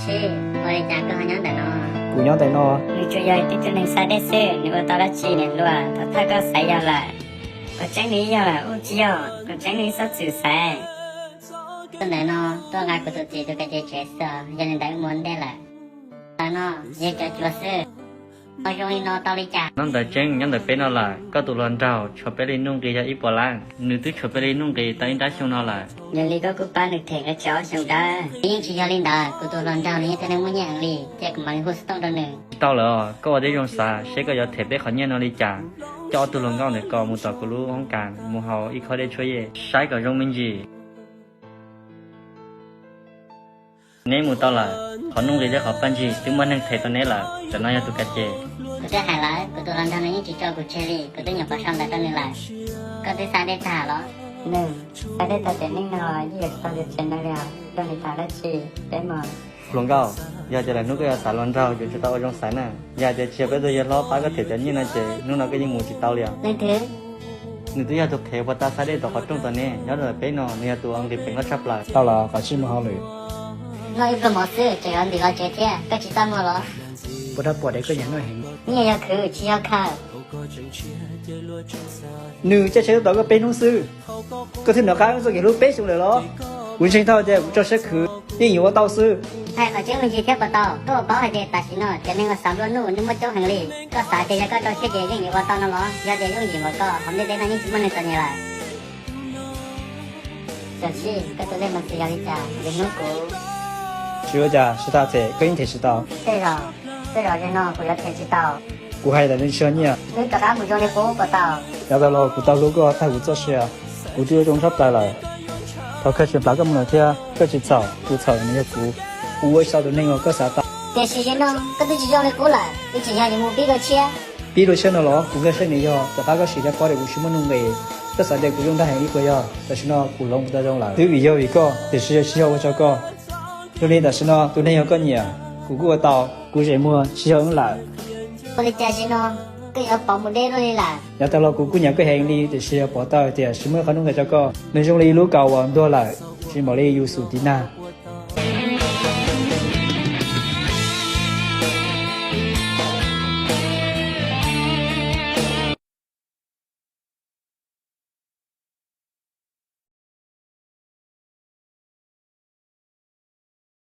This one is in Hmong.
Sib, ua li cas koj ho nyob ntawm no? Kuv nyob ntawm no. Nws tsuas yog ib tug neeg xav deb xwb, nws ua tau dab tsi niam hluas, thaum thawj koj xaiv yog lawm. Qhov tseeb nws yog ua tsis yog, qhov tseeb nws txhob txwm xaiv. Tuaj ntawm no, tuaj nqa kuv tus txiv tus ka ce tsev xwb, yog li ntawd wb mus ua ntej lawm. Ntawm no, yog cov cuav xwb. Ho zoo li no tau li cas? Nyob ntawd tseeb nyob ntawm peb no lawm, koj tus hluas nraug tshuav peb li nuj nqis yog ib puas lab, nws twb tshuav peb li nuj nqis tau ib nrab xyoo no lawm. Yog li koj kuj pab nws them qee tsib ob xyoo dawb. Yeej tsis yog li ntawd, kuv tus hluas nraug nws yog tus neeg muaj nyiaj heev li, cia kuv mam li hu xov tooj rau nws. Tsis tau lawm os, koj ua tib zoo xav seb koj yuav them peb qhov nyiaj no li cas, coj ob tug hluas nkauj ntawm ko mus tom kuv lub hoob kas mus haus ib khob dej tshuab yej saib kom zoo me ntsis. Neb mus tau lawm, qhov nuj nqis thiab qhov paj ntsig twb muaj neeg them rau neb lawm, ntawm no yog tus ka ce. Kuv twb hais lawm, kuv tus hluas nraug nws yeej tsis tso kuv tseg li, kuv twb nyuam qhuav sau ntawv rau nws lawm. Koj twb xav dej tag los? Nws, xav dej tag tiam neej no yeej yuav tsis tau li tsev ntawd li os, zoo li thaum dab tsi peb mus. Hluas nkauj, yog tias lwm hnub koj yuav xav hluas nraug yuav tsum tau ua zoo xaiv na. Yog hais tias tsis yog peb tus yawg hlob pab koj them cov nyiaj no ces hnub no koj yeej mus tsis tau li os. Leej twg? Nws twb yog tus qhev puag ta xa dej tom qhov rooj tod ne, nyob ntawm peb no, nws yog tus ua nqis peev loj tshaj plaws. Tau los koj sim mus hauj lwm. Noj ib pluag mov xwb tseem yuav ntim los tsev thiab, koj tsis txaj muag los? Puas rau pom tias koj nyiam noj heev. Nyiaj yog khwv tsis yog khaws. Nws caij tsheb tuaj tos koj peb hnub xwb, koj thiaj nov qab wb txoj kev hlub peb xyoo lawm los? Kuv ntseeg tau tias kuv tso siab khwv yeej yuav ua tau xwb. Hais qhov tseeb me ntsis thiab puas tau? Koj puas paub hais tias tam sim no cov neeg uas xav nplua nuj nws muaj coob heev li. Koj xav tias yog koj rau siab ces yeej yuav ua tau no los? Yog tias yooj yim npaum koj, hauv ntiaj teb no yeej tsis muaj neeg txom nyem lawm. Tam sim koj tus dej mas txiv yog li cas, lwm hnub kuv. Tsis ua cas, tsis tas them koj yeej them tsis tau. Tej zaum, tej zaum zaum no kuv yuav them tsis tau. Kuv hais ntawm no tsis yog nyiaj. Wb rov qab mus zoo li qub puas tau? Yav tas los kuv tau hlub koj tag kuv txoj sia, kuv twb ua zoo tshaj plaws lawm. Thov koj tseem plab koj mus lawm thiab, koj tsis txhaum, tus txhaum nws yog kuv. Kuv ua tsis tau tus neeg uas koj xav tau. Tiam sis zaum no koj twb tsis zoo li qub lawm, wb tseem yog yuav mus pib dua tshiab. Pib dua tshiab no los? Kuv nkag siab nws yog rov qab koj sim thiab paub tias kuv tsis muaj nuj nqis. Koj xav tias kuv zoo ntag heev li puas yog? Tam sim no kuv hloov kuv tau zoo lawm, twb vim yog vim koj tiam sis yog tsis yog ua rau koj. Zoo li tam sim no tus neeg yog koj nyiam kuv kuj ua tau, kuv zem muag tsis yog wb lawm. Ua li cas zaum no koj yuav pov mus deb luaj li lawm? Yav tas los kuv kuj nyiam koj heev li tiam sis yog pov tau tias tsis muaj qhov nuj nqis rau koj. Nws zoo li lub kaus uas ntuag lawm, tsis npaum li yus xum tiv nag.